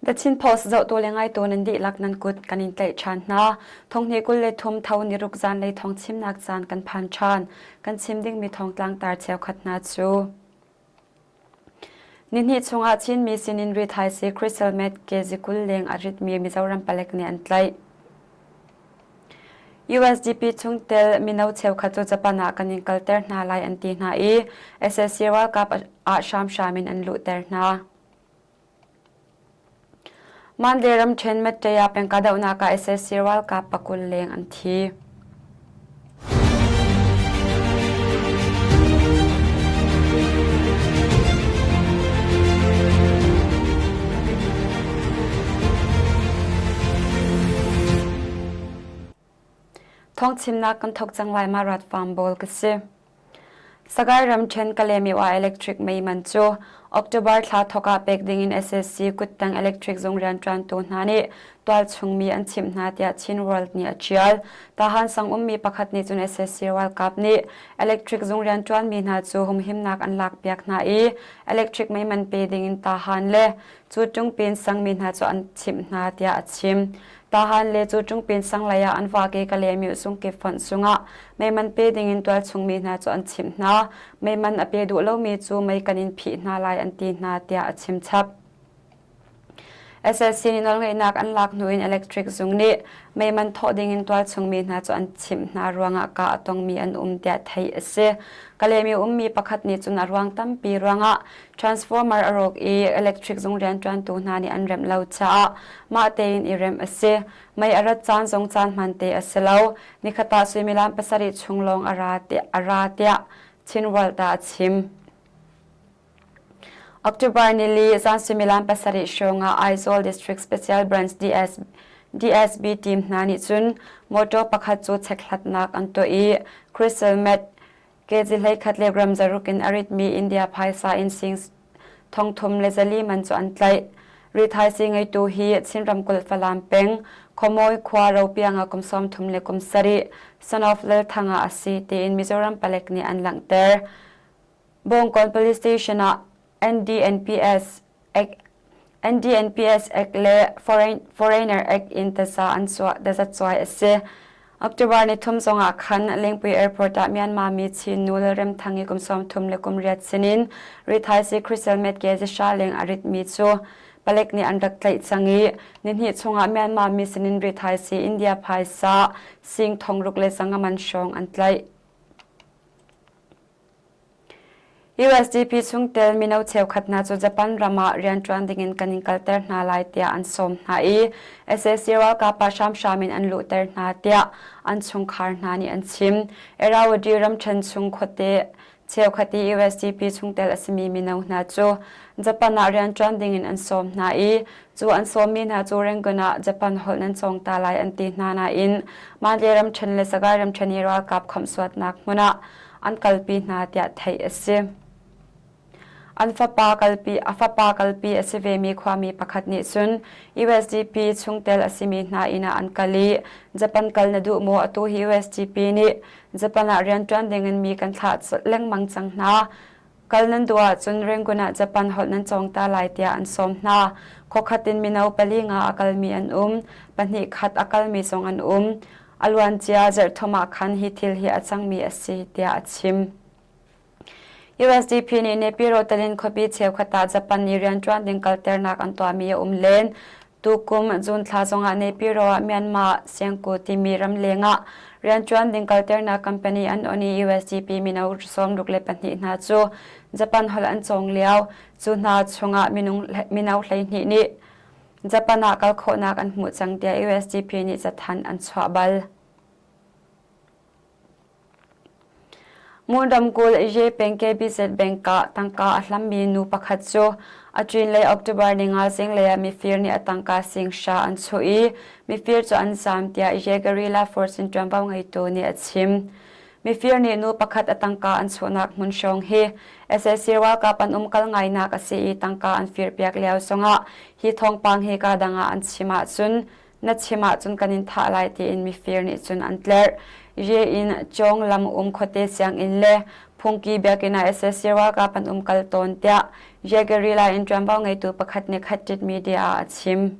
The Chin Post zohtu le ngaitu nan dihlak nan kut kan in tlaih ṭhan hna. Thonghnih 23 tho niruk zanlei thawng chimnak caan kan phan ṭhan. Kan chim dingmi thawngtlang tar cheukhat hna cu. Nihnih chungah Chinmi sinin rithaisii crystal meth kg 20 leng a ritmi Mizoram palek nih an tlaih. USDP chungtel mino cheukhat cu Japan ah kan in kalter hna lai an ti hna i sac ralkap ah hramhram in an luhter hna. Mandalay ramṭhen Mettaya peng kahdohnak ah sac ralkap pakul leng an thi. Thawngchimnak kan thawk cang lai ma rat farm bawl ka si. Sagaing ramṭhen Kalaymyo ah electric mei man cu October thla thawk ah pek dingin sac kuttang electric zung rianṭuantu hna nih tualchung mi an chimh hna tiah Chin World nih a ṭial. Tahan sang ummi pakhat nih cun sac ralkap nih electric zung rianṭuanmi hna cu humhimnak an lakpiak hna i electric mei man pe dingin Tahan le cu ṭungpin sangmi hna cu an chimh hna tiah a chim. Tahan le cu ṭungpin sang lei ah an vak i Kalaymyo sungkip fonh chungah meiman pe dingin tualchung mi hna cu an chimh hna. Meiman a pe duh lomi cu mei kan in phih hna lai an ti hna tiah a chim chap. SSC nih nawlngeihnak an lak hnu in electric zung nih meiman thawh dingin tualchung mi hna cu an chimh hna ruangah kah a tongmi an um tiah theih a si. Kalaymyo ummi pakhat nih cun a ruang tampi ruangah Transformer a rawk i electric zung rianṭuantu hna nih an remh lo caah mah tein i remh a si. Mei a rat caan zong caan hmante a si lo. Nikhat ah suimilam pasarih chung lawng a ra tiah Chin World ah a chim. October nili zan suimilam pasarih hrawng ah Aizawl District Special Branch DS, DSB team hna nih cun motor pakhat cu chekhlatnak an tuah i crystal meth Kg 11 le gram zaruk in a ritmi India phaisa in sing thongthum le zali man cu an tlaih. Rithaisii ngeitu hi Chin ramkulh Falam peng Khuamawi khua Ropiang ah kum 33 le kum sarih son of Lalthang ah a si tiin Mizoram palek nih an langhter. Bawngkawn Police Station ah NDNPS NDNPS Act le Foreigner Act in taza an chuah tazacuai a si. October ni thum zongah khan Lengpui Airport ah Myanmar mi Chin nu Lalremthangi kum 30 le kum riat sinin rithaisii crystal meth ke zihra leng a ritmi cu palek nih an rak tlaih cang i nihnih chungah Myanmar mi sinin rithaisii India phaisa sing thongruk le zanga man hrawng an tlaih. USDP chungtel mino cheukhat hna cu Japan ram ah rianṭuan dingin kan in kalter hna lai tiah an sawm hna i sac ralkap ah hramhram in an luhter hna tiah an chungkhar hna nih an chim. Irrawaddy ramṭhen chung khuate cheukhat i USDP chungtel a simi mino hna cu Japan ah rianṭuan dingin an sawm hna i cu an sawmmi hna cu Rangoon ah Japan holh nan cawng ta lai an ti hna nain Mandalay ramṭhen le Sagaing ramṭhen i ralkap khamhsuatnak hmun ah an kalpi hna tiah theih a si. An fapa kalpi, a fapa kalpi a si vemi khuami pakhat nih cun USDP chungtel a simi hna inn ah an kal i Japan kal na duh maw? Atu hi USDP nih Japan ah rianṭuan dingin mi kan thlah lengmang cang hna. Kal nan duh ahcun Rangoon ah Japan holh nan cawng ta lai tiah an sawm hna. Khuakhat in mino pali nga a kalmi an um, pahnih khat a kalmi zong an um. A luancia zarhthum ah khan hi thil hi a cangmi a si tiah a chim. USDP nih Nepiro Talin khuapi cheukhat ah Japan nih rianṭuan ding kalternak an tuahmi a um len. Tukum June thla zongah Nepiro ah Myanmar Siangku timi ramleng ah rianṭuan ding kalternak company an on i USDP mino 62 hna cu Japan holh an cawng lio. Cu hna chungah minung mino 12 nih Japan ah kal khawhnak an hmuh cang tiah USDP nih cathanh an chuah bal. Ngun ramkulh Ye peng KBZ Bank ah tangka a hlammi nu pakhat cu a ṭin lei October ninga zinglei ah mifir nih a tangka singhra an chuh i mifir cu an zaam tiah Ye Guerrilla Force in ṭuanvo ngeitu nih a chim. Mifir nih nu pakhat a tangka an chuhnak hmun hrawng hi sac ralkap an umkal ngainak a si i tangka an firpiak lio zongah hi thawngpang hi kaa dang ah an chim ahcun na chim ahcun kan in thah lai tiin mifir nih cun an tlerh. Ye in Cawng lam um khuate sianginn le phungki biakinn ah sac ralkap an um kal tawn tiah Ye guerrilla in ṭuanvo ngeitu pakhat nih Khat Media ah a chim.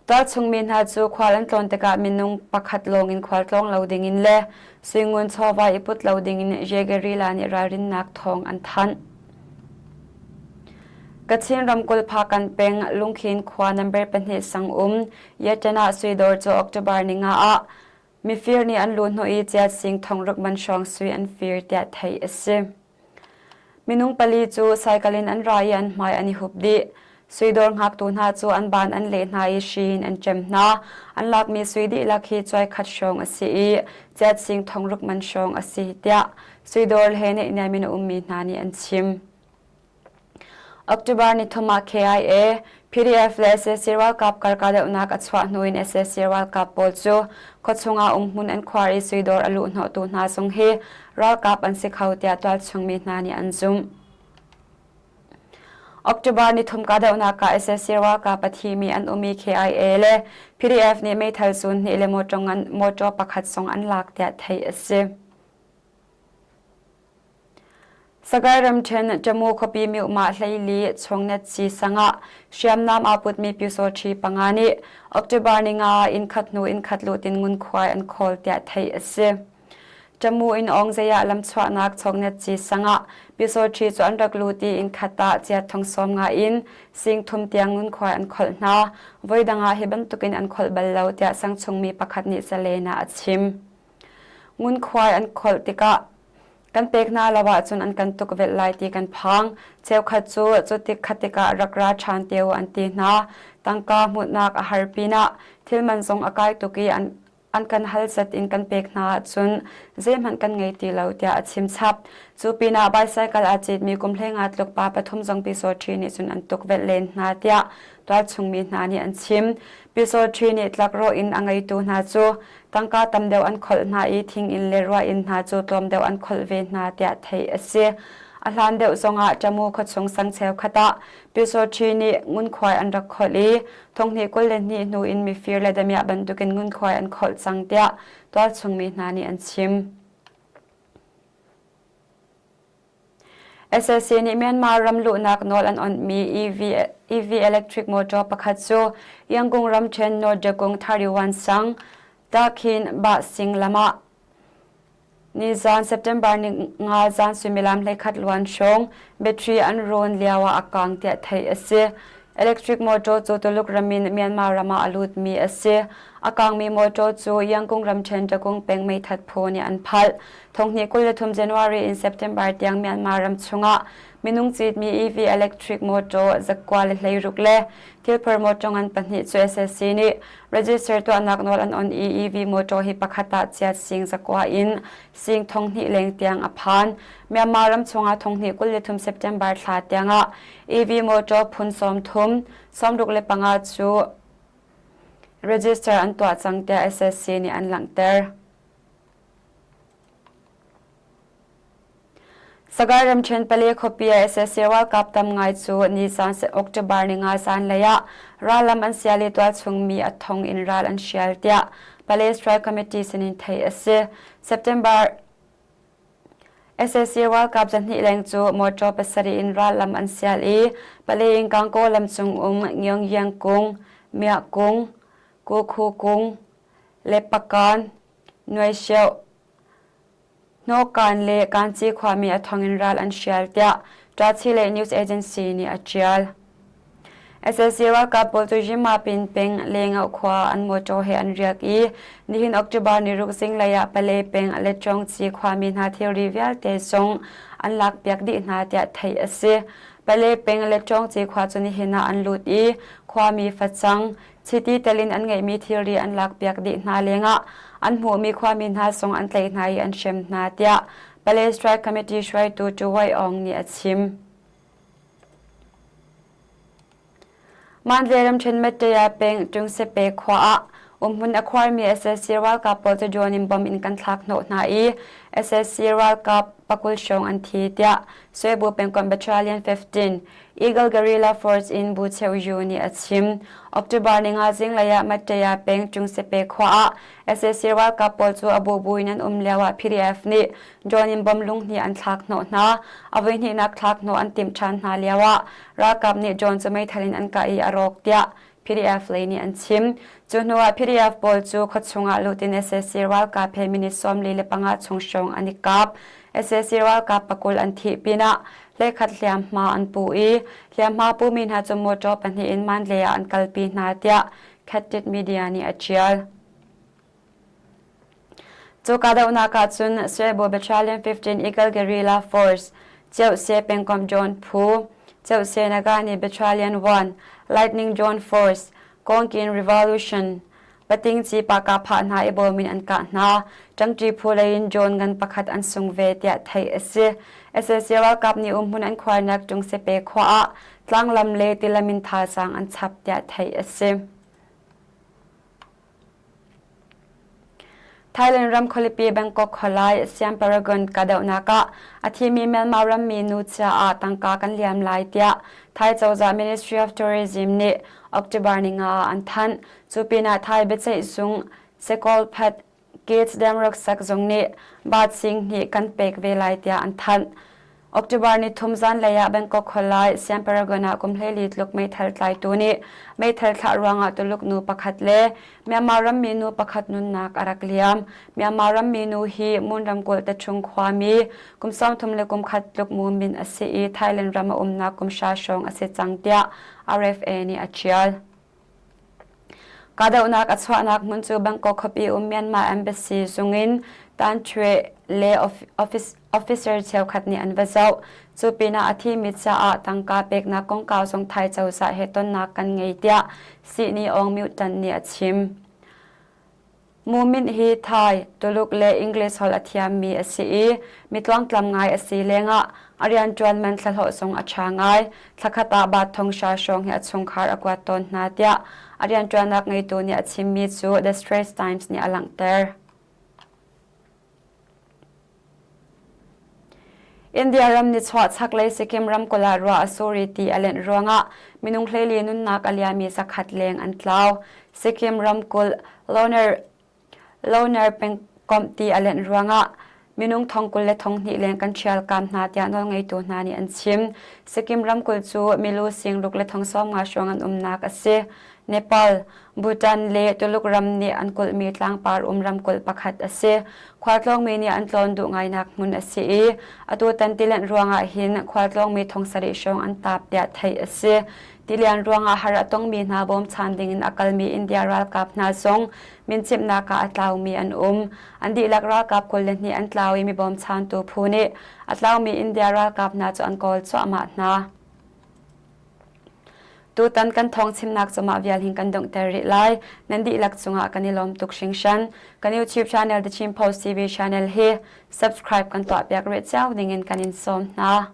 Tualchungmi hna cu khual an tlawn tikah minung pakhat lawngin khual tlawng lo dingin le suingun chawva i put lo dingin Yegerila nih ralrinnak thawng an thanh. Kachin ramkulh Phakan peng Lungkhin khua number pahnih sang um Yetana suidawr cu October ninga ah mifir nih an luh hnawh i chiat sing thongruk man hrawng sui an fir tiah theih a si. Minung pali cu cycle in an ra i an hmai an i hup dih. Suidawr hngaktu hna cu an baan an leh hna i hri in an ṭem hna. An lakmi sui dihlak hi cuai khat hrawng a si i chiat sing thongruk man hrawng a si tiah suidawr he naihniam in a ummi hna nih an chim. October nithum ah KIA, PDF le sac ralkap kar kahdohnak a chuah hnu in sac ralkap pawl cu khuachung ah umhmun an khuar i suidawr a luhhnawhtu hna zong hi ralkap an si kho tiah tualchung mi hna nih an zumh. October nithum kahdohnak ah sac ralkap a thimi an um i KIA le PDF nih meithal zun hnih le mawṭaw pakhat zong an lak tiah theih a si. Sagaing ramṭhen Tamu khuapi Myohmah hleili Chongnetsi sang ah hriamnam aa putmi pyusawṭhi panga nih October ninga ah innkhat hnu innkhat lut in ngunkhuai an khawl tiah theih a si. Tamu in Awngzei ah lamchuahnak Chongnetsi sang ah pyusawṭhi cu an rak lut i innkhat ah chiat thong 50 in sing thum tiang ngunkhuai an kholh hna. Voidang ah hi bantukin an kholh bal lo tiah sang chungmi pakhat nih Salen ah a chim. Ngunkhuai an kholh tikah kan pek hna lo ahcun an kan tukvelh lai ti kan phang. Cheukhat cu cutik kha tikah rak ra ṭhan te u an ti hna. Tangka hmuhnak a har pinah thil man zong a kai tuk i an an kan hal zat in kan pek hna ahcun zeihmanh kan ngei ti lo tiah a chim chap. Cu pinah bicycle aa citmi kum 15 tluk pa pathum zong Pyusawṭhi nih cun an tukvelh len hna tiah tualchungmi hna nih an chim. Pyusawṭhi nih tlakrawh in a ngeitu hna cu Tangka tam deuh an kholh hna i thinginn le ruainn hna cu tlawm deuh an kholh ve hna tiah theih a si. A hlan deuh zongah Tamu khuachung sang cheukhat ah Pyusawṭhi nih ngunkhuai an rak kholh i thonghnih 22 hnu in mifir le damiah bantukin ngunkhuai an kholh cang tiah tualchungmi hna nih an chim. Sac nih Myanmar ram luhnak nawl an onhmi EV electric motor pakhat cu Yangon ramṭhen North Dagung 31 sang Takhin Bah-sing lam ah nizaan September ni nga zan suimilam 11 luan hrawng battery an rawn lio ah a kang tiah theih a si. Electric motor cu Tuluk ram in Myanmar ram ah a lutmi a si. A kangmi motor cu Yangon ramṭhen Dagung peng meithat phu nih an phalh. Thonghnih 23 January in September tiang Myanmar ram chungah minung citmi EV electric motor zakua le hleiruk le thilphor motor ngan pahnih cu SSC nih register tuahnak nawl an on i EV motor hi pakhat ah chiat sing zakua in sing thonghnih leng tiang a phan. Myanmar ram chungah thonghnih 23 September thla tiangah EV motor phun 30, 65 cu register an tuah cang tiah SSC nih an langhter. Sagaing ramṭhen Pale khuapi ah sac ralkap tam ngai cu nizaan October ninga zanlei ah rallam an sial i tualchung mi a thong in ral an hrial tiah Pale Strike Committee sinin theih a si. September sac ralkap zahnih leng cu motor pasarih in rallam an sial i Pale in Gangaw lam cung um Ngyongyang kung, Miah kung, Kukhu kung, le Pakan, Nuaiseuh, Hnawhkan le Kanci khuami a thong in ral an hrial tiah Ṭachilei News Agency nih a ṭial. Sac ralkap pawl cu Yimapin peng Lengauh khua an mawṭaw he an riak i nihin October niruk zinglei ah Pale peng Letrawngci khuami hna thilri vialte zong an lakpiak dih hna tiah theih a si. Pale peng Letrawngci khua cu nihin ah an lut i khuami facang, Chiti tel in an ngeihmi thilri an lakpiak dih hna lengah an hmuhmi khuami hna zong an tlaih hna i an hrem hna tiah Pale Strike Committee hruaitu Tu Wai Aung nih a chim. Mandalay ramṭhen Mettaya peng Tungsepe khua ah Umhmun a khuarmi sac ralkap pawl cu drone in bomb in kan thlak hnawh hna i sac ralkap pakul hrawng an thi tiah Swebu pengkomh Battalion 15 Eagle Guerrilla Force in Bu Cheu Yu nih a chim. October ninga zinglei ah Mattaya peng Tungsepe khua ah sac ralkap pawl cu a bubu in an um lioah PDF nih drone in bomb lunghnih an thlak hnawh hna. A voihnihnak thlak hnawh an timh ṭhan hna lioah ralkap nih drone cu meithal in an kah i a rawk tiah PDF lei nih an chim. Cu hnuah PDF pawl cu khuachung ah lut in sac ralkap he minute 45 chung hrawng an i kap. Sac ralkap pakul an thih pinah hlekhat hliamhma an pu i hliamhma pumi hna cu motor pahnih in Mandalay ah an kalpi hna tiah Khattit Media nih a ṭial. Cu kahdohnak ah cun Swebu Battalion 15 Eagle Guerrilla Force, Ceuhse pengkomh Drone phu, Ceuhse Nagani Battalion 1, Lightning Drone Force, Kawngkin Revolution, Patingci Pahkahphah hna i bawm in an kah hna. Ṭangṭi phu lei in drone ngan pakhat an sung ve tiah theih a si. Sac ralkap nih umhmun an khuarnak Tungsepe khua ah tlanglam le tilam in thazaang an chap tiah theih a si. Thailand ram khualipi Bangkok khualai Siam Paragon kahdohnak ah a thimi Myanmar rammi nu caah tangka kan liam lai tiah Thai cozah Ministry of Tourism nih October ninga ah an thanh. Cu pinah Thai biaceihzung Sekolphat Gates Demroksak zong nih baht sing hnih kan pek ve lai tiah an thanh. October ni thum zanlei ah Bangkok khualai Siam Paragon ah kum 14 tluk meithal tlaitu nih meithal thlah ruangah Tuluk nu pakhat le Myanmar rammi nu pakhat nunnak a rak liam. Myanmar rammi nu hi Mon ramkulh Tachung khuami kum 30 le kum khat tluk mu min a si i Thailand ram a umnak kum hra hrawng a si cang tiah RFA nih a ṭial. Kahdohnak a chuahnak hmun cu Bangkok khuapi um Myanmar Embassy zung in Tan Htwe le officer cheukhat nih an va zoh. Cu pinah a thimi caah tangka peknak kongkau zong Thai cozah he tonnak kan ngei tiah Sihni Aung Myut Tan nih a chim. Mumin hi Thai, Tuluk le English holh a thiammi a si i mi tluangtlam ngai a si lengah a rianṭuan man thlahlawh zong a ṭha ngai. Thlakhat ah baht thong hra hrawng hi a chungkhar a kuat tawn hna tiah a rianṭuannak ngeitu nih a chimmi cu The Straits Times nih a langhter. India ram nichuah chaklei Sikkim ramkulh ah ruah a sur i ti a lenh ruangah minung 14 nunnak a liami zakhat leng an tlau. Sikkim ramkulh Loner Loner pengkomh ti a lenh ruangah minung thong 20 le thong hnih leng kan ṭhialkam hna tiah nawlngeitu hna nih an chim. Sikkim ramkulh cu milu singruk le thong 50 hrawng an umnak a si. Nepal, Bhutan le Tuluk ram nih an kulhmi tlangpar um ramkulh pakhat a si. Khualtlawngmi nih an tlawn duh ngainak hmun a si i atutan tilenh ruangah hin khualtlawngmi thong sarih hrawng an taap tiah theih a si. Tilian ruangah har a tongmi hna bawmchan dingin a kalmi India ralkap hna zong minchimhnak ah a tlaumi an um. An dihlak ralkap 22 an tlau i mi bawmchantu phu nih a tlaumi India ralkap hna cu an kawl cuahmah hna. Tutan kan thawng chimnak cu mah vial hin kan donghter rih lai. Nan dihlak cungah kan i lawm tuk hringhran. Kan YouTube channel The Chin Post TV channel hi subscribe kan tuahpiak rih cio dingin kan in sawm hna.